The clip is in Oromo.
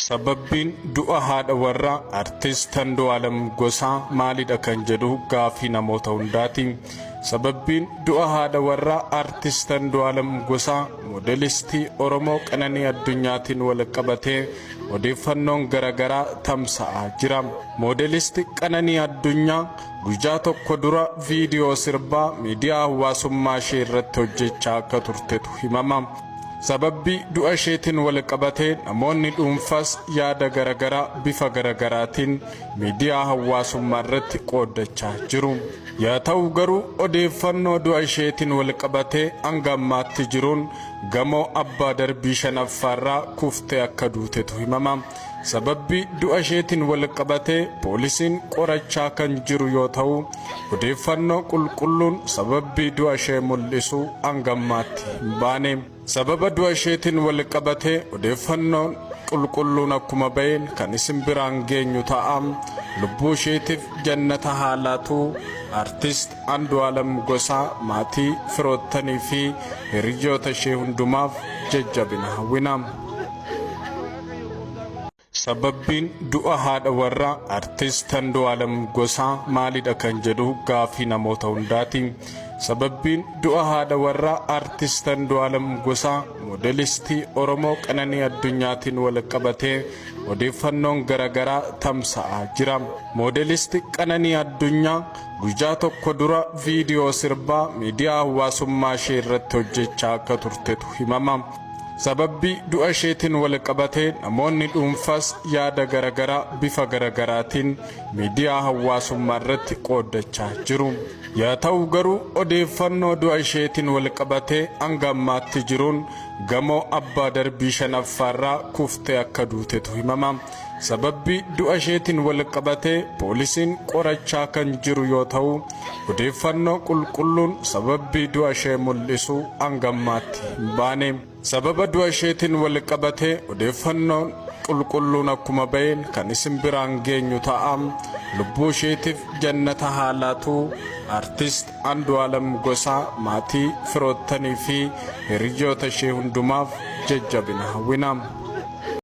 Sababbiin du'a haadha warraa Artist Andu'aalam Gosaa maalidha kan jedhu gaafii namoota hundaati. Sababbiin du'a haadha warraa Artist Andu'aalam Gosaa moodelistii Oromoo Qananii Addunyaatiin wal qabatee odeeffannoon garaagaraa tamsa'aa jira. Moodelist Qananii Addunyaa guyyaa tokko dura viidiyoo sirbaa miidiyaa hawaasummaa ishee irratti hojjechaa akka turtetu himama. Sababbii du'a isheetiin wal qabatee namoonni dhuunfaas yaada garaagaraa bifa garaagaraatiin miidiyaa hawaasummaa irratti qooddachaa jiru. Yaa ta'u garuu odeeffannoo du'a isheetiin wal qabatee hanga ammaatti jiruun gamoo abbaa darbii shanaffaarraa kuftee akka duutetu himama. Sababbii du'a isheetiin wal qabatee poolisiin qorachaa kan jiru yoo ta'u, odeeffannoo qulqulluun sababbii du'a ishee mul'isu hanga ammaatti hin baane. Sababa du'a isheetiin wal qabatee odeeffannoon qulqulluun akkuma ba'een kan isin biraan geenyu ta'a. Lubbuu isheetiif jannata haa laatu. Artist Andu'aalam Gosaa maatii, firoottanii fi hiriyoota ishee hundumaaf jajjabina hawwina. Sababbiin du'a haadha warraa Artist Andu'aalam Gosaa maalidha kan jedhu gaafii namoota hundaati. Sababbiin du'a haadha warraa Artist Andu'aalam Gosaa moodelistii Oromoo Qananii Addunyaatiin wal qabatee odeeffannoon garaagaraa tamsa'aa jira. Moodelist Qananii Addunyaa guyyaa tokko dura viidiyoo sirbaa miidiyaa hawaasummaa ishee irratti hojjechaa akka turtetu himama. Sababbii du'a isheetiin wal qabatee namoonni dhuunfaas yaada garaagaraa bifa garaagaraatiin miidiyaa hawaasummaa irratti qooddachaa jiru. Yaa ta'u garuu odeeffannoo du'a isheetiin wal qabatee hanga ammaatti jiruun gamoo abbaa darbii shanaffaarraa kuftee akka duutetu himama. Sababbii du'a isheetiin wal qabatee poolisiin qorachaa kan jiru yoo ta'u, odeeffannoo qulqulluun sababbii du'a ishee mul'isu hanga ammaatti hin baane. Sababa du'a isheetiin wal qabatee odeeffannoon qulqulluun akkuma ba'een kan isin biraan geenyu ta'a. Lubbuu isheetiif jannata haa laatu. Artist Andu'aalam Gosaa maatii, firoottanii fi hiriyoota ishee hundumaaf jajjabina hawwina.